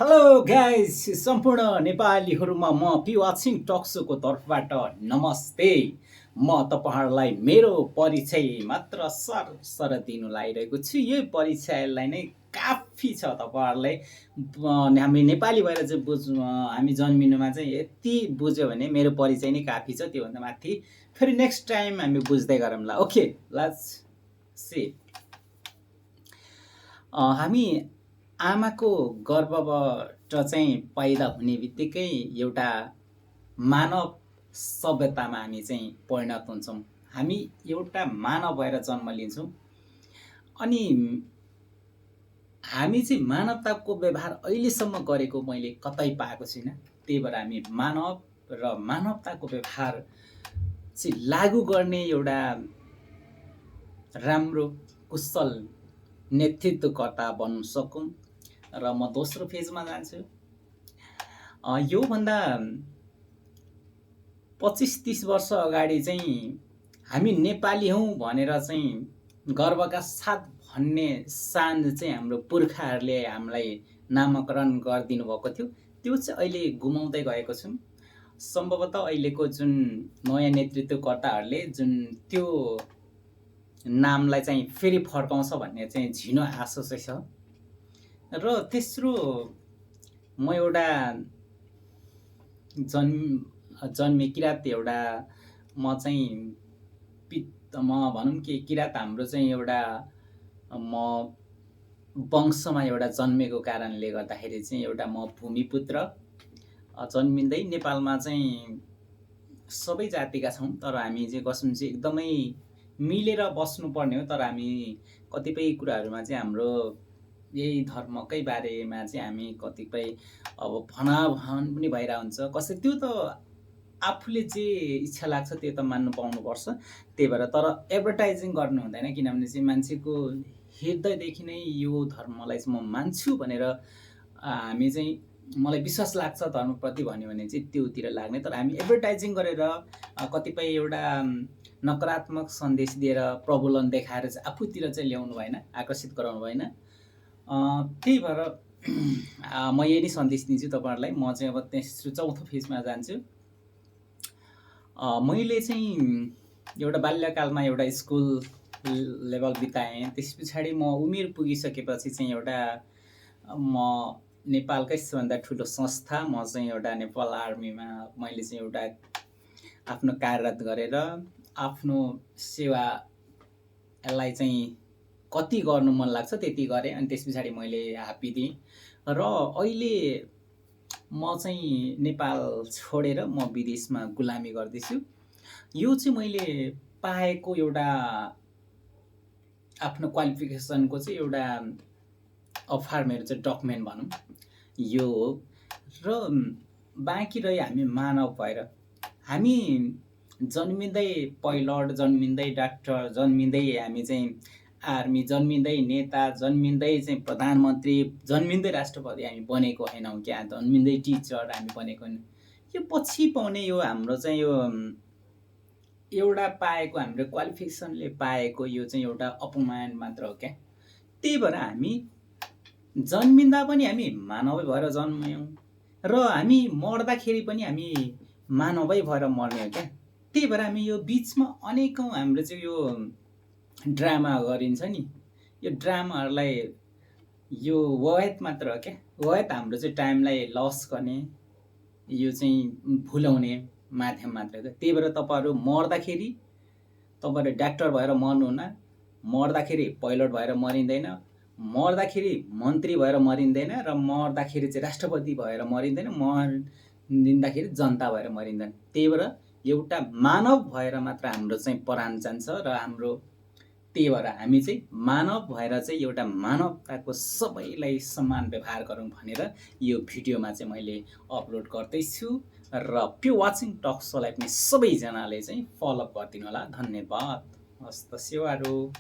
Hello guys, सम्पूर्ण नेपालीहरूमा म P watching टक्सोको तर्फबाट नमस्ते। म तपाईँहरूलाई मेरो परिचय मात्र सरसर दिनु लागिरहेको छु। यो परिचयलाई नै काफी छ तपाईँहरूलाई। हामी नेपाली भएर चाहिँ हामी जन्मिनुमा चाहिँ यति बुझ्यो भने मेरो परिचय नै काफी छ। त्योभन्दा माथि फेरि नेक्स्ट टाइम हामी बुझ्दै गरौँला। Okay, let's see. हामी आमाको गर्भबाट चाहिँ पैदा हुने बित्तिकै एउटा मानव सभ्यतामा हामी चाहिँ परिणत हुन्छौँ। हामी एउटा मानव भएर जन्म लिन्छौँ अनि हामी चाहिँ मानवताको व्यवहार अहिलेसम्म गरेको मैले कतै पाएको छुइनँ। त्यही भएर हामी मानव र मानवताको व्यवहार चाहिँ लागू गर्ने एउटा राम्रो कुशल नेतृत्वकर्ता बन्न सकौँ र म दोस्रो फेजमा जान्छु। योभन्दा 25-30 वर्ष अगाडि चाहिँ हामी नेपाली हौँ भनेर चाहिँ गर्वका साथ भन्ने सान चाहिँ हाम्रो पुर्खाहरूले हामीलाई नामाकरण गरिदिनु भएको थियो। त्यो चाहिँ अहिले गुमाउँदै गएको छौँ। सम्भवतः अहिलेको जुन नयाँ नेतृत्वकर्ताहरूले जुन त्यो नामलाई चाहिँ फेरि फर्काउँछ भन्ने चाहिँ झिनो आशा चाहिँ छ। र तेस्रो, म एउटा जन्मे किराँत, एउटा म चाहिँ म भनौँ कि किराँत हाम्रो चाहिँ एउटा म वंशमा एउटा जन्मेको कारणले गर्दाखेरि चाहिँ एउटा म भूमिपुत्र। जन्मिँदै नेपालमा चाहिँ सबै जातिका छौँ, तर हामी चाहिँ कसम चाहिँ एकदमै मिलेर बस्नुपर्ने हो। तर हामी कतिपय कुराहरूमा चाहिँ हाम्रो यही धर्मकै बारेमा चाहिँ हामी कतिपय अब भनाभन पनि भइरहेको हुन्छ। कसै त्यो त आफूले जे इच्छा लाग्छ त्यो त मान्नु पाउनुपर्छ। त्यही भएर तर एडभर्टाइजिङ गर्नु हुँदैन, किनभने चाहिँ मान्छेको हृदयदेखि नै यो धर्मलाई चाहिँ म मान्छु भनेर हामी चाहिँ मलाई विश्वास लाग्छ धर्मप्रति भन्यो भने चाहिँ त्योतिर लाग्ने। तर हामी एडभर्टाइजिङ गरेर कतिपय एउटा नकारात्मक सन्देश दिएर प्रबोधन देखाएर चाहिँ आफूतिर चाहिँ ल्याउनु भएन, आकर्षित गराउनु भएन। त्यही भएर म यही नै सन्देश दिन्छु तपाईँहरूलाई। म चाहिँ अब तेस्रो चौथो फेजमा जान्छु। मैले चाहिँ एउटा बाल्यकालमा एउटा स्कुल लेभल बिताएँ। त्यस पछाडि म उमेर पुगिसकेपछि चाहिँ एउटा म नेपालकै सबभन्दा ठुलो संस्था, म चाहिँ एउटा नेपाल आर्मीमा मैले चाहिँ एउटा आफ्नो कार्यरत गरेर आफ्नो सेवालाई चाहिँ कति गर्नु मन लाग्छ त्यति गरेँ। अनि त्यस पछाडि मैले हापिदिएँ र अहिले म चाहिँ नेपाल छोडेर म विदेशमा गुलामी गर्दैछु। यो चाहिँ मैले पाएको एउटा आफ्नो क्वालिफिकेसनको चाहिँ एउटा अफर, मेरो चाहिँ डकुमेन्ट भनौँ यो हो। र बाँकी रह्यो हामी मानव भएर, हामी जन्मिँदै पाइलट, जन्मिँदै डाक्टर, जन्मिँदै हामी चाहिँ आर्मी, जन्मिँदै नेता, जन्मिँदै चाहिँ प्रधानमन्त्री, जन्मिँदै राष्ट्रपति हामी बनेको होइनौँ क्या, जन्मिँदै टिचर हामी बनेको होइन। यो पछि पाउने यो हाम्रो चाहिँ यो एउटा पाएको हाम्रो क्वालिफिकेसनले पाएको यो चाहिँ एउटा अपमान मात्र हो क्या। त्यही भएर हामी जन्मिँदा पनि हामी मानवै भएर जन्म्यौँ र हामी मर्दाखेरि पनि हामी मानवै भएर मर्ने हो क्या। त्यही भएर हामी यो बिचमा अनेकौँ हाम्रो चाहिँ यो ड्रामा गरिन्छ नि, यो ड्रामाहरूलाई यो वयत मात्र हो क्या। वयत हाम्रो चाहिँ टाइमलाई लस गर्ने, यो चाहिँ भुलाउने माध्यम मात्र हो क्या। त्यही भएर तपाईँहरू मर्दाखेरि तपाईँहरू डाक्टर भएर मर्नुहुन्न, मर्दाखेरि पाइलट भएर मरिँदैन, मर्दाखेरि मन्त्री भएर मरिँदैन र मर्दाखेरि चाहिँ राष्ट्रपति भएर मरिँदैन, मरिँदाखेरि जनता भएर मरिँदैन। त्यही भएर एउटा मानव भएर मात्र हाम्रो चाहिँ प्राण जान्छ र हाम्रो, त्यही भएर हामी चाहिँ मानव भएर चाहिँ एउटा मानवताको सबैलाई समान व्यवहार गरौँ भनेर यो भिडियोमा चाहिँ मैले अपलोड गर्दैछु। र प्यो वाचिङ टक सोलाई पनि सबैजनाले चाहिँ फलो गरिदिनु होला। धन्यवाद। हस्त सेवाहरू।